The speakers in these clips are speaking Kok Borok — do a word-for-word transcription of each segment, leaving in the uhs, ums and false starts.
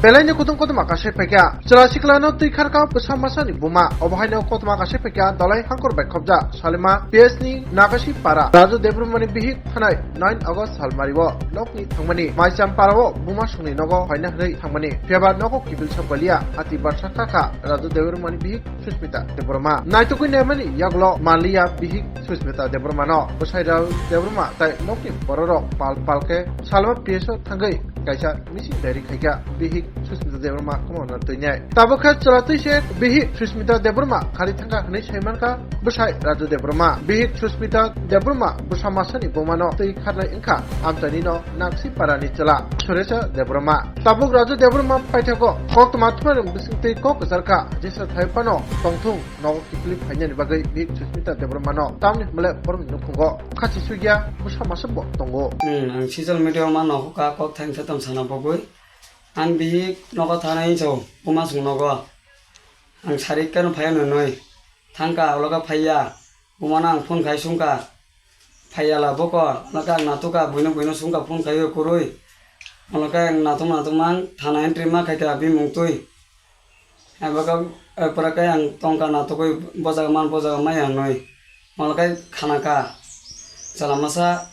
Belai ni kutung kotorma kasai paikha. Chwla sikla no twi kharkha bwsa masa ni buma. Obo hai no kotorma kasai paikha Dalai Hangkor bai khobja Salima P S ni Nakasi Para Raju Debbarma ni bihik thanai nine August salmari o nok ni thangmani Maicham Para o buma songni nogo phaina hwnwi thangmani. Phiya ba nogo kiphil sa palia hati barsa kha kha Raju Debbarma ni bihik Susmita Debbarma. Naitugwi naimani yagulo manliya bihik Susmita Debbarma no. Bwsai Raju Debbarma tai nokni bororok pal pal khe Salima P S o thangwi kaisa missing diary khaikha bihik Susmita Debbarma kwmana twinai. Tabuk khe chwla twi se bihik Susmita Debbarma khari thangkha hwnwi sai mankha bwsai Raju Debbarma. Bihik Susmita Debbarma bwsa masani bumano twi kharnai wngkha amchaini no Naksi Parani chwla Suresh Debbarma. Tabuk Raju Debbarma paithago koktwma thumarung bising twi kok kwcharkha jesa thai phano tongthung nogo kiphilwi phainani bagwi bihik Susmita Debbarmano tamni hwnle borokni nukhungo khachi sugya bwsa masabo tongo. Hmm, ang social media o ma nogo ka kok thangsa tong sana bagwi. Ang bihik nogo thanai hinso buma song nogo. Ang sari keno phaiya nwnwi. Thangka oloka phaiya. Bumano ang phone khai sungka. Phaiyala boko, oloka ang natuka, buino buino sungka phone khaiwi kwrwi. Oloka ang natuk natuk mang thana entry ma khaika bimung twi. Abo khe, eh, pore khe ang tongka natugwi bojaga man, bojaga maya hinwi. Molo khe khana kha. Chwla masa,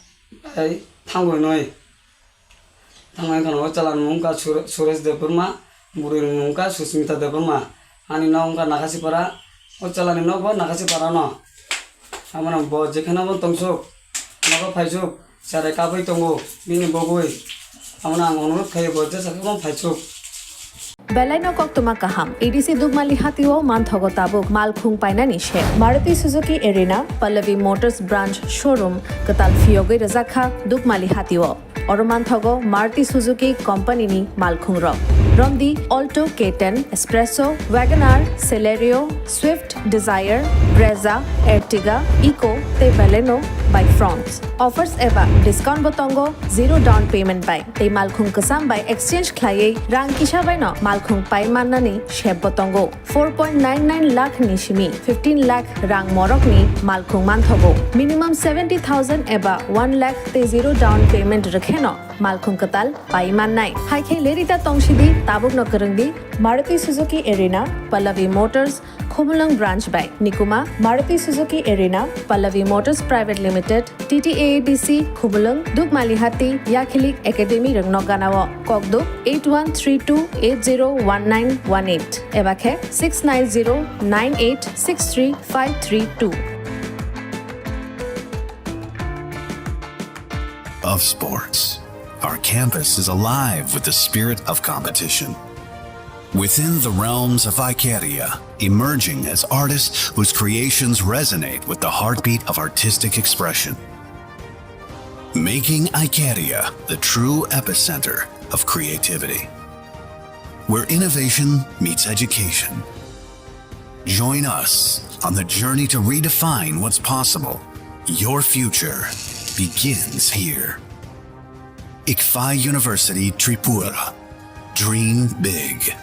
eh, thangwi hinwi. Thangwi khana o chwla ni mung kha Sur-, Suresh Debbarma, bwrwi ni mung kha Susmita Debbarma. Ani nok wngkha Nakasipara. O chwla ni nok bo Nakasipara no. Abo no bo jekheno bo tongsuk, nogo phaisuk. Chwrai kabwi tongo, bini bogwi. Abono ang onurot khaio, bo jesa khe bo phaisuk. Belai no koktwma kaham, A D C Dukmali hatio manthogo tabuk malkhung painani se. Maruti Suzuki Arena, Pallavi Motors Branch Showroom, kwtal phiyogwi rwjak kha Dukmali hatio. Oro manthogo Maruti Suzuki Company ni malkhung rok. Romdi Alto K ten, Espresso, Wagon R, Celerio, Swift, Dzire, Brezza, Ertiga, Eeco tei Baleno by Fronx. Offers eba discount bo tongo zero down payment bai tei malkhung kwcham bai exchange khlaiwi rang kisa bai no malkhung pai mannani sep bo tongo. Four point nine nine lakh ni simi fifteen lakh rang morok ni malkhung manthogo. Minimum seventy thousand eba one lakh tei zero down payment rwkheno malkhung kwtal pai mannai. Hai khe lerita tongsidi, tabukno kwrwngdi Maruti Suzuki Arena, Pallavi Motors, Khumulwng Branch bai. Nikuma, Maruti Suzuki Arena, Pallavi Motors Private Limited, T T A A D C, Khumulwng, Dukmalihati, Yakhilik Academy rwngno ganao. Kokduk eight one three two eight zero one nine one eight eba khe six nine zero nine eight six three five three two. Of sports. Our campus is alive with the spirit of competition. Within the realms of Icaria, emerging as artists whose creations resonate with the heartbeat of artistic expression. Making Icaria the true epicenter of creativity, where innovation meets education. Join us on the journey to redefine what's possible. Your future begins here. ICFAI University Tripura. Dream big.